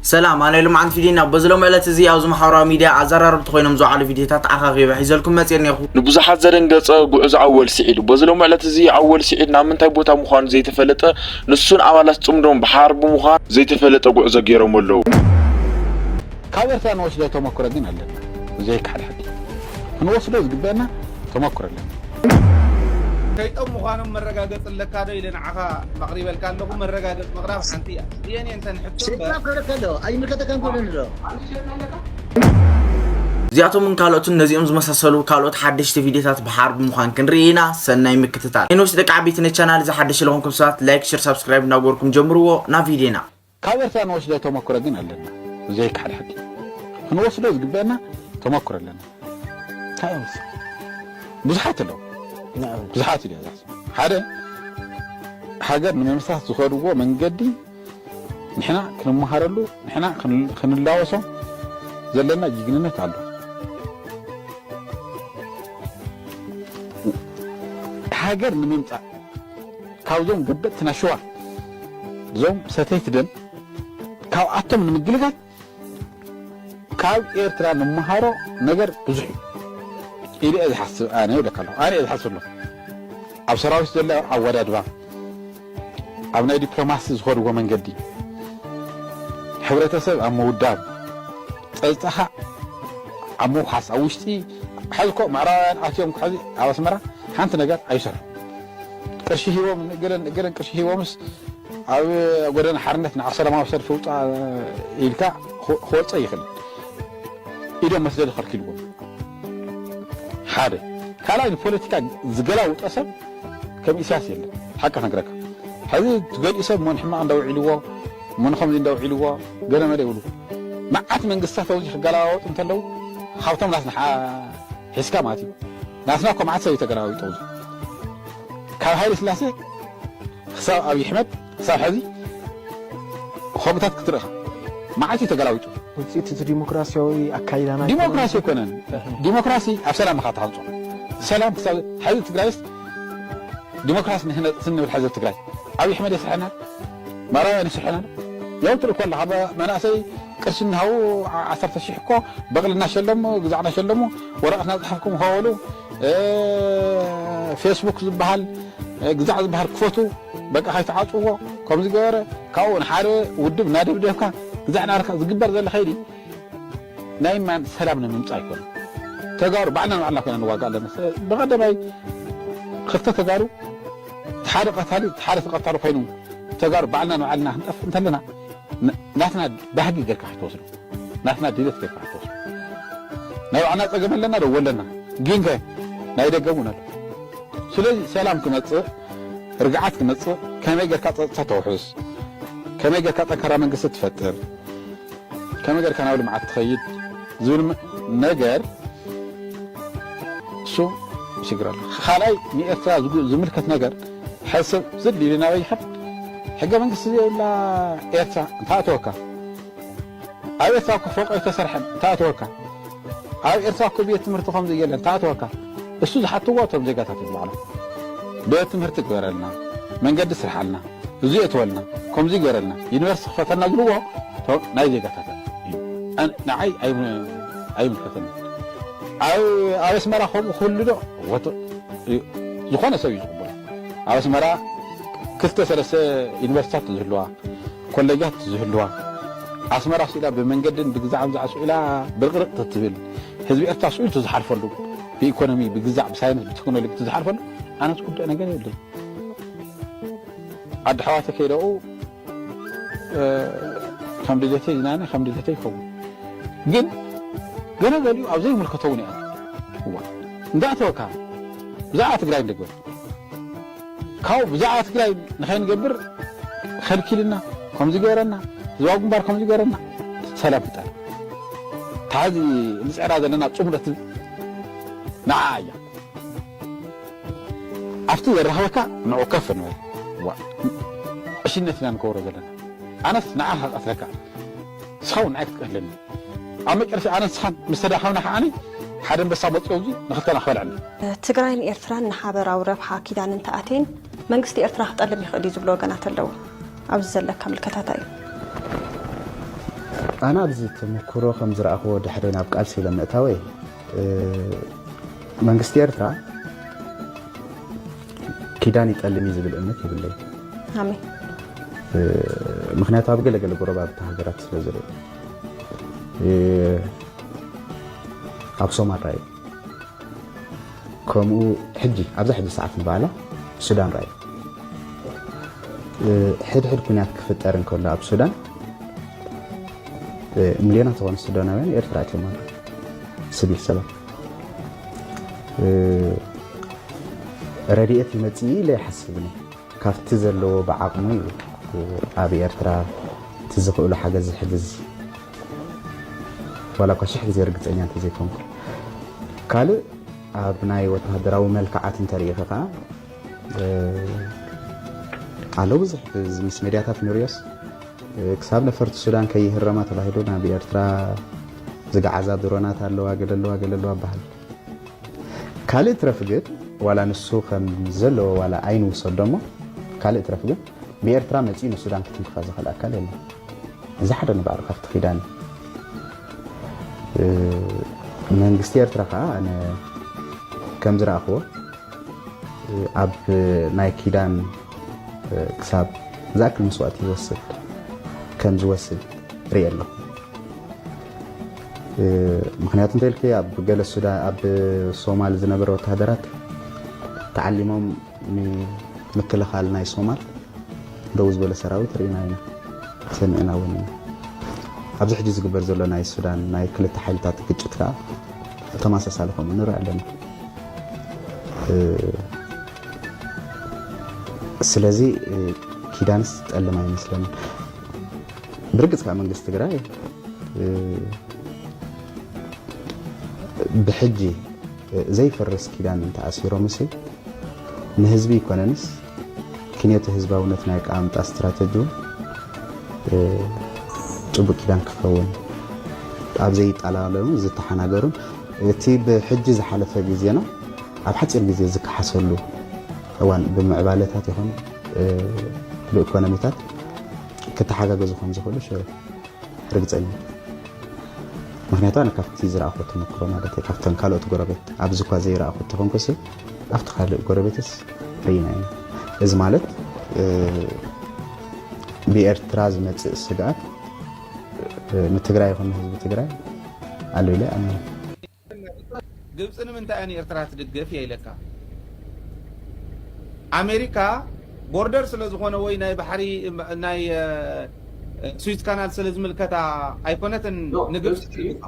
ሰላም፣ ኣነ ሎምዓንቲ ቪድዮና በዚ ሎም ዕለት እዚ ኣብዚ ማሕበራዊ ሚድያ ኣዘራረብቲ ኮይኖም ዝውዓሉ ቪድዮታት ዓኻኺበ ሒዘልኩም መፅእ እኒኹ። ንብዙሓት ዘደንገጸ ጉዕዞ ኣወል ስዒድ። በዚ ሎም ዕለት እዚ ኣወል ስዒድ ናብ ምንታይ ቦታ ምዃኑ ዘይተፈለጠ፣ ንሱን ኣባላት ጽምዶም ብሓር ብምዃን ዘይተፈለጠ ጉዕዞ ገይሮም ኣለዉ። ካብ ኤርትራ ንወስዶ ተመክሮ ግን ኣለና። ዘይከሓድ ሓቂ። ክንወስዶ ዝግበአና ተመክሮ ኣለና። ከይጦም ምዃኖም መረጋገጺ ኣለካ ዶ ኢለ ንዓኻ መቕሪበልካ ኣለኹ። መረጋገጺ ምቕራብ ሓንቲ እያ። እየን እየን ተን ሕቶ እምበር። ሴጣን ከለካ ዶ? ኣይምልከተካን ኮነ ዶ? እዚኣቶምን ካልኦትን ነዚኦም ዝመሳሰሉ ካልኦት ሓደሽቲ ቪድዮታት ብሓር ብምዃን ክንርኢ ኢና። ሰናይ ምክትታል። ሄኖስ ደቂ ዓበይቲ ነቻናል እዚ ሓደሽ ለኾንኩም ሰባት ላይክ፣ ሸር፣ ሳብስክራይብ እናገበርኩም ጀምርዎ። ናብ ቪድዮና። ካብ ኤርትራ ንወስዶ ተመክሮ ግን ኣለና። ዘይከሓድ ሓቂ። ክንወስዶ ዝግበአና ተመክሮ ኣለና። እንታይ እዮም? ብዙሓት ኣለዉ። ንኣብነት? ብዙሓት እዩ። ሓደ፣ ሃገር ንምምስራት ዝኸድዎ መንገዲ ንሕና ክንመሃረሉ፣ ንሕና ክን-፣ ክንላወሶ ዘለና ጅግንነት ኣሎ። ሃገር ንምምጻእ ካብዞም ገበጥትና ሽዋ፣ እዞም ሰተይቲ ደም፣ ካብኣቶም ንምግልጋል ካብ ኤርትራ ንመሃሮ ነገር ብዙሕ እዩ ኢለ እየ ዝሓስብ። ኣነ ይብለካ ኣለኹ፣ ኣነ እየ ዝሓስብ ኣለኹ። ኣብ ሰራዊት ዘሎ ኣወዳድባ፣ ኣብ ናይ ዲፕሎማሲ ዝኸድዎ መንገዲ፣ ሕብረተሰብ ኣብ ምውዳብ፣ ጸጥታኻ ኣብ ምውሓስ፣ ኣብ ውሽጢ፣ ሕዚ እኮ ምዕራባውያን ኣትዮም፣ ሕዚ ኣብ ኣስመራ ሓንቲ ነገር ኣይሰርሑ። ቅርሺ ሂቦም፣ ንእገለን ንእገለን ቅርሺ ሂቦምስ ኣብ ጎደና ሓርነት ንዓ ሰላማዊ ሰልፊ ውጻ ኢልካ ክወ-፣ ክወጽእ ይኽእል። ኢዶም መስደዲ ከልኪልዎም። ሓደ። ካልኣይ፣ ንፖለቲካ ዝገላውጦ ሰብ ከም ኢሳያስ የለን። ሓቂ ክነግረካ። ሕዚ ትገሊኡ ሰብ መን ሕማቕ እንዳውዒልዎ፣ መን ከምዚ እንዳውዒልዎ፣ ገለ መለ ይብሉ። መዓት መንግስታት ኣብዚ ክገላባወጡ እንተለዉ፣ ካብቶም ናትና ሓ-፣ ሒዝካ ማለት እዩ። ናትና እኮ መዓት ሰብ እዩ ተገላባቢጡ ኣብዚ። ካብ ሃይለ ስላሴ ክሳብ ኣብይ ኣሕመድ፣ ክሳብ ሕዚ፣ ከምታት ክትርኢ ኢኻ። መዓት እዩ ተገላቢጡ። ውፅኢት እቲ ዲሞክራሲያዊ ኣካይዳና ዲሞክራሲ ኣይኮነን። ኣይኮነን። ዲሞክራሲ ኣብ ሰላም ኢኻ ትሃንጾ። ሰላም ክሳብ ሕዚ ትግራይስ ዲሞክራሲ ንህነጽ እንብል ሕዚ ኣብ ትግራይ። ኣብይ ኣሕመድ የስርሐና፣ ማራውያን የስርሐና። ያው ትርኢ እኮ ኣለኻ፣ መናእሰይ ቅርሺ እናሃቡ ዓ-፣ ዓሰርተ ሺሕ እኮ በቕሊ እናሸለሙ፣ ግዛዕ እናሸለሙ፣ ወረቐት እናፅሓፍኩም ኸበሉ፣ እ፣ ፌስቡክ ዝበሃል፣ እ፣ ግዛዕ ዝበሃል ክፈቱ፣ በቃ ከይትዓፅዎ፣ ከምዚ ገበረ፣ ካብኡ ንሓደ ውድብ እናደብደብካ፣ ግዛዕ እናበልካ ዝግበር ዘሎ ኸይዲ፣ ናይ ማን ሰላም ንምምፃእ ኣይኮነን። ተጋሩ ባዕልና ንባዕልና ኮይና ንዋጋእ ኣለና። ብቐደማይ ክልተ ተጋሩ፣ እቲ ሓደ ቀታሊ፣ እቲ ሓደ ተቐታሊ ኮይኑ፣ ተጋሩ ባዕልና ንባዕልና ክንጠፍእ እንተለና፣ ን-፣ ናትና ባህጊ ጌርካ ክትወስዶ፣ ናትና ድሌት ጌርካ ክትወስዶ። ናይ ባዕልና ጸገም ኣለና ዶ? ኣለና። ግን ከ ናይ ደገ እውን ኣሎ። ስለዚ ሰላም ክመጽእ፣ ርግዓት ክመጽእ፣ ከመይ ጌርካ ጸጥታ ተውሕስ፣ ከመይ ጌርካ ጠንካራ መንግስቲ ትፈጥር፣ ከመይ ጌርካ ናብ ልምዓት ትኸይድ ዝብል ም-፣ ነገር እሱ ሽግር ኣሎ። ካልኣይ ንኤርትራ ዝጉ-፣ ዝምልከት ነገር ሕሰብ ዝል ኢሉ ናበይ ይኸድ? ሕገ መንግስቲ ዘይብላ ኤርትራ እንተኣተወካ፣ ኣብ ኤርትራ እኮ ፎቆ ኣይተሰርሐን እንተኣተወካ፣ ኣብ ኤርትራ እኮ ቤት ትምህርቲ ከምዚ የለን እንተኣተወካ፣ እሱ ዝሓትዎ እቶም ዜጋታት እዮም ባዕሎም። ቤት ትምህርቲ ግበረልና፣ መንገዲ ስርሓልና፣ እዚ እትወልና፣ ከምዚ ይገረልና፣ ዩኒቨርሲቲ ክፈተልና ዝብልዎ፣ ቶ-፣ ናይ ዜጋታት እዩ። ኣን-፣ ንዓይ ኣይም-፣ ኣይምልከተኒ። ኣብ፣ ኣብ ኣስመራ ከምኡ ክህሉ ዶ? ወት-፣ እዩ። ዝኾነ ሰብ እዩ ዝቕበሎ። ኣብ ኣስመራ ክልተ ሰለስተ ዩኒቨርሲቲታት ዝህልዋ፣ ኮሌጃት ዝህልዋ፣ ኣስመራ ስኢላ ብመንገድን ብግዛዕን ዝዓስዑ ኢላ ብርቕርቕ ትብል፣ ህዝቢ ኤርትራ ስኢሉ ዝሓልፈሉ፣ ብኢኮኖሚ፣ ብግዛዕ፣ ብሳይንስ፣ ብቴክኖሎጂ ዝሓልፈሉ፣ ኣነ ዝጉዳእ ነገር የብለይ። ዓዲ ኣሕዋተይ ከይደኡ፣ እ፣ ከም ድሌተይ ዝናነ፣ ከም ድሌተይ ይኸውን። ግን ገለ ገሊኡ ኣብ ዘይምልከቶ እውን ይኣቱ። እዋ፣ እንዳእተወካ ብዛዕባ ትግራይ እንደግበር። ካብኡ ብዛዕባ ትግራይ ንኸይንገብር ከልኪልና፣ ከምዚ ገይረና፣ ህዝባዊ ግንባር ከምዚ ገይረና፣ ሰላም ፍጠር። እታ ሕዚ ንፅዕራ ዘለና ፅምዶ ንዓ እያ። ኣብቲ ዘራኽበካ ንዑ ከፍ ንበል። ዋ፣ ዕሽነት ኢና ንገብሮ ዘለና። ኣነስ ንዓኻ ክቐትለካ፣ ንስኻ እውን ንዓይ ክትቀትለኒ። ኣብ መጨረሻ ኣነ ንስኻን ምስ ተዳኸምና ከዓኒ ሓደ ኣንበሳ መፂኡ ኣብዚ ንኽልተና ክበልዐና። ትግራይን ኤርትራን ንሓበራዊ ረብሓ ኪዳን እንተኣትየን መንግስቲ ኤርትራ ክጠልም ይኽእል እዩ ዝብሉ ወገናት ኣለዉ። ኣብዚ ዘለካ ምልከታ እንታይ እዩ? ኣነ ኣብዚ ተመክሮ ከም ዝረኣኽዎ ድሕሪ ናብ ቃልሲ ኢለ ምእታወይ፣ እ፣ መንግስቲ ኤርትራ ኪዳን ይጠልም እዩ ዝብል እምነት የብለይ። ሃመይ እ፣ ምኽንያቱ ኣብ ገለገለ ጎረባብቲ ሃገራት ስለ ዝርኢ፣ እ፣ ኣብ ሶማል ራእዩ፣ ከምኡ ሕጂ ኣብዛ ሕጂ ሰዓት ንበዓላ ሱዳን ራእዩ። እ፣ ሕድሕድ ኩናት ክፍጠር እንከሎ ኣብ ሱዳን፣ እ፣ ሚልዮናት ዝኾኑ ሱዳናውያን ኤርትራ ኣትዮም ኣለዉ። ስቢል ሰባት፣ እ፣ ረድኤት ይመጽእ ኢለ ይሓስብን እየ። ካብቲ ዘለዎ ብዓቕሙ እዩ ኣብ ኤርትራ እቲ ዝኽእሉ ሓገዝ ዝሕግዝ፣ ዋላ እኳ ሽሕ ግዜ ርግጸኛ እንተዘይኮንኩ። ካልእ ኣብ ናይ ወተሃደራዊ መልክዓት እንተርኢኺ ከኣ፣ እ፣ ኣሎ ብዙሕ፣ እዚ ምስ ሜድያታት ንሪኦስ፣ እ፣ ክሳብ ነፈርቲ ሱዳን ከይህረማ ተባሂሉ ናብ ኤርትራ ዝገዓዛ ድሮናት ኣለዋ፣ ገለ ኣለዋ፣ ገለ ኣለዋ በሃል። ካልእ ትረፍ ግን፣ ዋላ ንሱ ከም ዘለዎ ዋላ ኣይንውሰዶ እሞ፣ ካልእ ትረፍ ግን ብኤርትራ መጺኡ ንሱዳን ክትንክፋ ዝኽእል ኣካል የለን። እዚ ሓደ ንባዕሉ ካብቲ ኪዳን። እ፣ መንግስቲ ኤርትራ ከኣ ኣነ ከም ዝረኣኽዎ፣ እ፣ ኣብ ናይ ኪዳን፣ እ፣ ክሳብ ዝኣክል መስዋእቲ ይወስድ፣ ከም ዝወስድ ርኢ ኣለኹ። እ፣ ምኽንያቱ እንተ ኢልኪ ኣብ ገለ ሱዳን፣ ኣብ ሶማል ዝነበረ ወተሃደራት ተዓሊሞም ንምክልኻል ናይ ሶማል ደው ዝበለ ሰራዊት ርኢና ኢና፣ ሰሚዕና እውን ኢና። ኣብዚ ሕጂ ዝግበር ዘሎ ናይ ሱዳን ናይ ክልተ ሓይልታት ግጭት ከኣ ተመሳሳሊ ከምኡ ንርኢ ኣለና። እ፣ ስለዚ፣ እ፣ ኪዳንስ ጸልም ኣይመስለንን። ብርግጽ ከኣ መንግስቲ ትግራይ፣ እ፣ ብሕጂ፣ እ፣ ዘይፈርስ ኪዳን እንተኣሲሮምሲ ንህዝቢ ይኮነንስ ክንዮቲ ህዝባውነት ናይ ኣቀማምጣ ስትራተጂ እውን፣ እ፣ ጭቡጥ ኪዳን ክኸውን ኣብ ዘይጠላለሙ ዝተሓናገሩን እቲ ብሕጂ ዝሓለፈ ግዜና ኣብ ሓፂር ግዜ ዝከሓሰሉ እዋን ብምዕባለታት ይኹን፣ እ፣ ብኢኮኖሚታት ክተሓጋገዙ ከም ዝኽእሉ ሽዑ ርግፀኛ። ምኽንያቱ ኣነ ካብቲ ዝረኣኹ ተመክሮ ማለት እዩ፣ ካብተን ካልኦት ጎረቤት ኣብዚ እኳ ዘይረኣኹ ተኾንኩሲ ኣብቲ ካልእ ጎረቤትስ ርኢና ኢና። እዚ ማለት፣ እ፣ ብኤርትራ ዝመጽእ ስግኣት፣ እ፣ ንትግራይ ይኹን ንህዝቢ ትግራይ ኣሎ ኢለ ይኣምን። ግብፂ ንምንታይ እያ ንኤርትራ ትድግፍ እየ ኢለካ? ኣሜሪካ ቦርደር ስለ ዝኾነ ወይ ናይ ባሕሪ ናይ፣ እ፣ ስዊዝ ካናል ስለ ዝምልከታ ኣይኮነትን። ኖ፣ ንግብፂ ግብፂ ትድግፋ።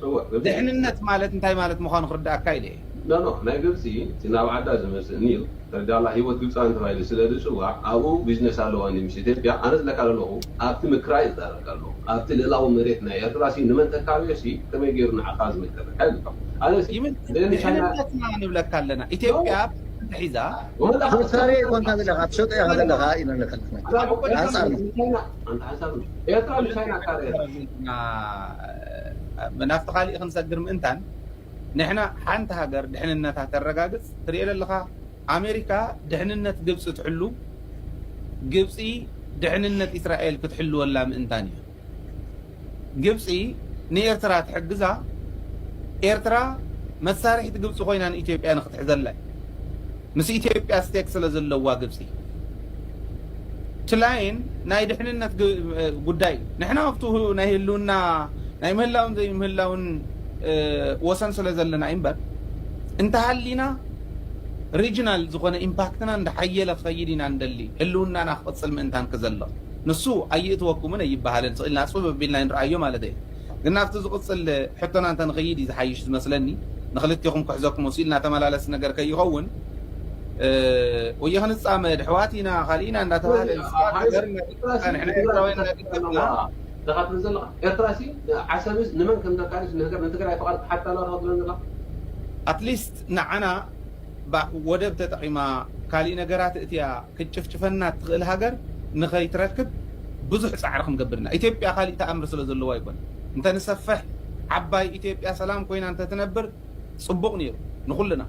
እወ፣ ግብፂ ድሕንነት ማለት እንታይ ማለት ምዃኑ ክርዳእካ ኢለ እየ። ኖ፣ ኖ፣ ናይ ግብፂ እቲ ናብ ዓዳ ዝመፅእ ኒል ተረዳላ ህይወት ግብፃውያን ተባሂሉ ስለ ዝፅዋዕ ኣብኡ ቢዝነስ ኣለዋ እንዲ ምስ ኢትዮጵያ። ኣነ ዝለካ ዘለኹ ኣብቲ ምክራይ ዝዛረብካ ኣለኹ። ኣብቲ ልእላዊ መሬት ናይ ኤርትራ ሲ ንመን ተካብዮ ሲ ከመይ ገይሩ ንዓኻ ዝምልከተካ ይልካ። ኣነ ሲ ይምን- ደሊ ቻይና ድሕንነትና ንብለካ ኣለና። ኢትዮጵያ ተሒዛ ወላ ኣብ ሳርየ ኮንካ ዘለኻ ኣብ ሸጦ ኢኻ ዘለኻ ኢና ንብለካ ኣለና። ኣዛ ኣንጻር ቻይና ኣንተ ሓሳብ ኤርትራ ንቻይና ካርያ ናብቲ ካሊእ ክንሰግር ምእንታን ንሕና ሓንቲ ሃገር ድሕንነታ ተረጋግፅ ትርኢ ዘለኻ። ኣሜሪካ ድሕንነት ግብፂ ትሕሉ፣ ግብፂ ድሕንነት እስራኤል ክትሕልወላ ምእንታን እዩ። ግብፂ ንኤርትራ ትሕግዛ፣ ኤርትራ መሳርሒት ግብፂ ኮይና ንኢትዮጵያ ንክትሕዘላ እዩ። ምስ ኢትዮጵያ ስቴክ ስለ ዘለዋ ግብፂ ትላይን ናይ ድሕንነት ግ- ጉዳይ እዩ። ንሕና ኣብቲ ናይ ህልውና ናይ ምህላውን ዘይምህላውን፣ እ፣ ወሰን ስለ ዘለና እዩ እምበር እንተሃሊና ሪጅናል ዝኾነ ኢምፓክትና እንዳሓየለ ክኸይድ ኢና እንደሊ፣ ህልውናና ክቕፅል ምእንታን ክዘልቕ። ንሱ ኣይእትወኩምን ኣይበሃልን፣ ስቕ ኢልና ፅብብ ኣቢልና ንርኣዮ ማለት እዩ። ግን ናብቲ ዝቕፅል ሕቶና እንተ ንኸይድ እዩ ዝሓይሽ ዝመስለኒ። ንኽልቴኹም ክሕዘኩም ወሲልና ተመላለስ ነገር ከይኸውን፣ እ፣ ወየ ክንፃመድ ኣሕዋት ኢና ካልእ ኢና እንዳተባሃለ ዝስማዕ ነገር ንሕና ኤርትራውያን እናደገፍና ተኻትል ዘለኻ ኤርትራ ሲ ዓሰብስ ንመን ከም ዘካልስ ንትግራይ ተቓል ሓታ ኣለዋ ትብለን ዘለኻ? ኣትሊስት ንዓና ባ- ወደብ ተጠቒማ ካሊእ ነገራት እትያ ክትጭፍጭፈና እትኽእል ሃገር ንኸይትረክብ ብዙሕ ፃዕሪ ክንገብር ኢና። ኢትዮጵያ ካሊእ ተኣምር ስለ ዘለዎ ኣይኮነ። እንተ ንሰፍሕ ዓባይ ኢትዮጵያ ሰላም ኮይና እንተትነብር ፅቡቕ ነይሩ ንኹልና።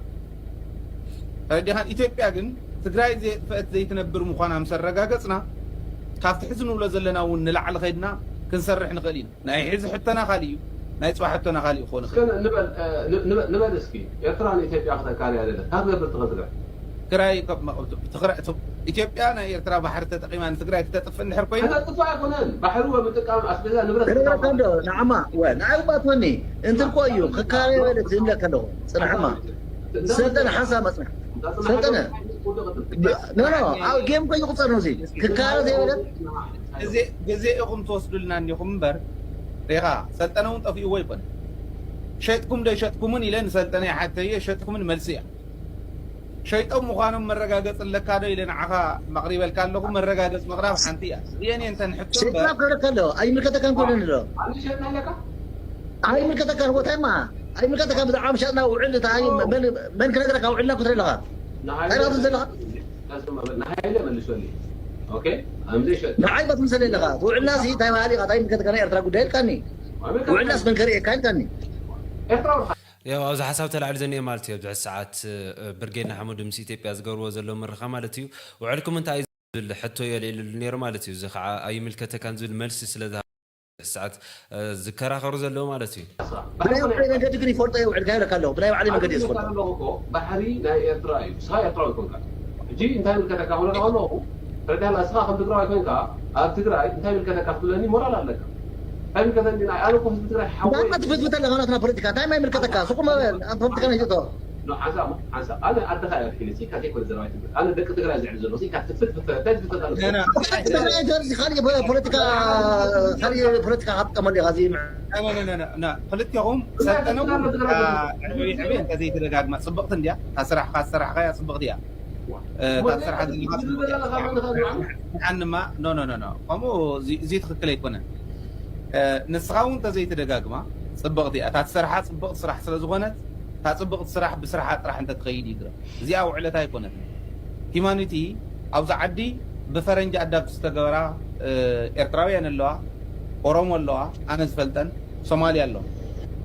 ተረዲኻን? ኢትዮጵያ ግን ትግራይ ዘየጥፈአት ዘይትነብር ምዃና ምስ ኣረጋገፅና ካብቲ ሕዚ ንብሎ ዘለና እውን ንላዕሊ ከይድና ክንሰርሕ ንኽእል ኢና። ናይ ሕዚ ሕቶና ካልእ እዩ፣ ናይ ፅባሕ ሕቶና ካልእ ክኾን እስከ ይኽእል። ንበል፣ እ፣ ን-፣ ንበል፣ ንበል እስኪ፣ ኤርትራ ንኢትዮጵያ ክተካርያ ደለት፣ ካብ ገብር ትኸዝረ? ትግራይ ካብ መ-፣ ትግራይ፣ ኢትዮጵያ ናይ ኤርትራ ባሕሪ ተጠቂማ ንትግራይ ክተጥፍእ እንድሕር ኮይኑ፣ ክተጥፍእ ኣይኮነን። ባሕሪ ወ ምጥቃም ኣስቤዛ ንብረት እዛ ምጥቃም ከንዶ ማለት ንዓማ፣ ወ፣ ንዓይ ባትወኒ፣ እንትን ኮ እዩ፣ ክካርያ ደለት ዝብለ ከለኹ፣ ጽናሕማ። ሰልጠነ ሓንሳብ መጽናሕ። ሰልጠነ። ኖ፣ ኖ፣ ኣብ ጌም ኮ ይቁጸር ነው እዚ። ክካረ ዘይበለት ግዜ፣ ግዜ ኢኹም ትወስዱልና እንዲኹም እምበር፣ ሪኻ፣ ሰልጠነ እውን ጠፊእዎ ኣይኮነ። ሸጥኩም ዶ ኣይሸጥኩምን ኢለ ንሰልጠነ ይሓተየ፣ ሸጥኩምን መልሲ እያ። ሸይጦም ምዃኖም መረጋገጺ ኣለካ ዶ ኢለ ንዓኻ መቕሪበልካ ኣለኹ። መረጋገጺ ምቕራብ ሓንቲ እያ። እዚአን እየን እተን ሕቶ እምበር። ሸይጥና ክብለካ ኣሎ። ኣይምልከተካን ኮነን ኣሎ። ኣነ ሸጥና ኣለካ? ኣይምልከተካን ቦታይማ። ኣይምልከተካን ብዛዕባ ምሻጥና ውዕል እታ ኣይ-፣ መን፣ መን ክነግረካ ውዕልና ክትርኢ ኣለኻ? ንሃይለ እንታይ ናቱ ዘለኻ? ንሃይለ መልሶልኝ። ኦኬ? ኣምዘይ ሸጥ። ንዓይ በት ምሰለ ኣለኻ። ውዕልና ሲ እንታይ ባህሊ ኢኻ? እንታይ ይምልከተካ ናይ ኤርትራ ጉዳይ ኢልካኒ? ኣሜሪካ ውዕልናስ መን ከርእየካ ኢልካኒ? ኤርትራ ወርኻ ያው ኣብዚ ሓሳብ ተላዒሉ ዘኒኤ ማለት እዩ። ኣብዚ ሰዓት፣ እ፣ ብርጌድ ንሓመዱ ምስ ኢትዮጵያ ዝገብርዎ ዘለዉ ምርኻ ማለት እዩ። ውዕልኩም እንታይ እዩ ዝብል ሕቶ እዩ ኣልዒሉሉ ነይሩ ማለት እዩ። እዚ ኸዓ ኣይምልከተካን ዝብል መልሲ ስለ ዝሃበ ኣብዚ ሰዓት፣ እ፣ ዝከራኸሩ ዘለዉ ማለት እዩ። ብናይ ውዕል መንገዲ ግን ይፈልጦ እየ፣ ውዕል ካይረካ ኣለኹ። ብናይ ባዕለይ መንገዲ እየ ዝፈልጦ። ኣለኹ እኮ፣ ባሕሪ ናይ ኤርትራ እዩ። ንስኻ ኤርትራዊ ኮንካ። ሕጂ እንታይ ምልከተካ ክብለካ ከለኹ፣ ተረዲኣና፣ ንስኻ ከም ትግራዋይ ኮንካ፣ ኣብ ትግራይ እንታይ ምልከተካ ክትብለኒ ሞራል ኣለካ። እንታይ ምልከተኒ? ናይ ኣነ እኮ ህዝቢ ትግራይ ሓወይ። እንታይ ትፍትፍት ኣለኻ ናትና ፖለቲካ? እንታይ ማይ ምልከተካ? ስኹም ኣብ ፖለቲካ ናይ ኢትዮጵያ። ኖ፣ ሓንሳብ፣ ሓንሳብ። ኣነ ኣደኻ እየ ኣድሒነ፣ ሲ፣ ካቴ ኮነ ዘረባ ኣይትብል። ኣነ ደቂ ትግራይ ዝዕል ዘሎ፣ ሲ፣ ካቴ ፍትፍት፣ እንታይ ትፍትፍት ኣለካ? ና፣ ና። ትግራይ እንተ፣ ካልእ ፖለቲካ፣ ካልእ ፖለቲካ ክትጥቀመሉ ኢኻ፣ እዚ ና፣ ና፣ ና፣ ና። ክልቲኹም እንታይ ሰልጠነ ትግራይ እውን፣ ትግራይ አ፣ ትግራይ ዕብየ፣ ዕብየ እንተዘይተደጋግማ፣ ጽብቕቲ እንድያ። እታ ስራሕ፣ እታ ዝሰራሕካያ ጽብቕቲ እያ። እ፣ እሞ እታ ትሰርሓ ዘለኻ ዝብል ጽቡቕ እያ። ዘለኻ መን ኸ ንዓም? ንዓንማ፣ ኖ፣ ኖ፣ ኖ፣ ኖ። ከምኡ እዚ፣ እዚ ትኽክል ኣይኮነን። እ፣ ንስኻ እውን እንተዘይትደጋግማ ጽብቕቲ እያ። እታ ትሰርሓ ጽብቕቲ ስራሕ ስለ ዝኾነት፣ እታ ጽብቕቲ ስራሕ ብስራሓ ጥራሕ እንተትኸይድ እዩ ዝረብ። እዚኣ ውዕለት ኣይኮነትን። ሂማኒቲ ኣብዚ ዓዲ ብፈረንጂ ኣዳፕት ዝተገበራ፣ እ፣ ኤርትራውያን ኣለዋ፣ ኦሮሞ ኣለዋ፣ ኣነ ዝፈልጠን ሶማሊ ኣሎ።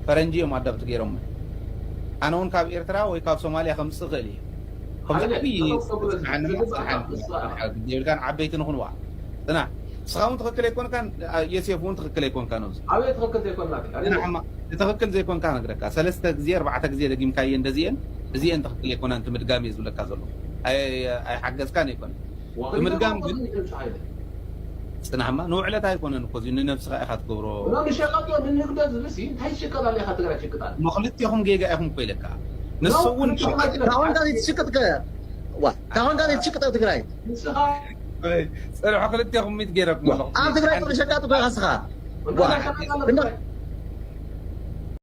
ፈረንጂ እዮም ኣዳፕት ገይሮም። ኣነ እውን ካብ ኤርትራ ወይ ካብ ሶማልያ ከምጽእ እኽእል እየ። ከምዚ ዓብዪ ጽንዓንማ ጽንዓን ዘይብልካን ዓበይቲ ንኹንዋ። ጽናሕ። ንስኻ እውን ትኽክል ኣይኮንካን፣ አ፣ ዮሴፍ እውን ትኽክል ኣይኮንካን ኣብዚ። ኣበይ ትኽክል ዘይኮንና? ጽናሕማ፣ ትኽክል ዘይኮንካ ነግረካ። ሰለስተ ግዜ፣ ኣርባዕተ ግዜ ደጊምካየን እንደዚአን፣ እዚአን ትኽክል ኣይኮናን፣ እቲ ምድጋም እየ ዝብለካ ዘለኹ። ኣይ-፣ ኣይሓገዝካን ኣይኮነን። ወኽልተ ብምድጋም ግን ቋንቋ ትግርኛ ሓይለ። ጽናሕማ፣ ንውዕለት ኣይኮነን እኮ፣ እዚ ንነብስኻ ኢኻ ትገብሮ። ኖ፣ ንሸቐጦ፣ ንንግዶ ዝብልሲ፣ እንታይ ትሽቀጥ ኣለኻ? ትግራይ ትሽቅጥ ኣለ። እሞ ክልቴኹም ጌጋ ኢኹም እኮ ኢለካ። ኖ፣ ንሱ እውን ንሸቐጥ ኢለ። ታወንካ ዘይትሽቅጥ ከ-፣ ዋ፣ ታወንካ ዘይትሽቅጥ ኣብ ትግራይ። ንስኻ ወይ፣ ጽንሑ ክልቴኹም ሚት ገይረኩም ዋ፣ ኣለኹም። ኣብ ትግራይ ሓንቲ ጥሪ ሸቃጥ እኮ ኢኻ ንስኻ። እንዳ ዋ፣ ሸቐጥ ኣሎ እንዳ ትግራይ።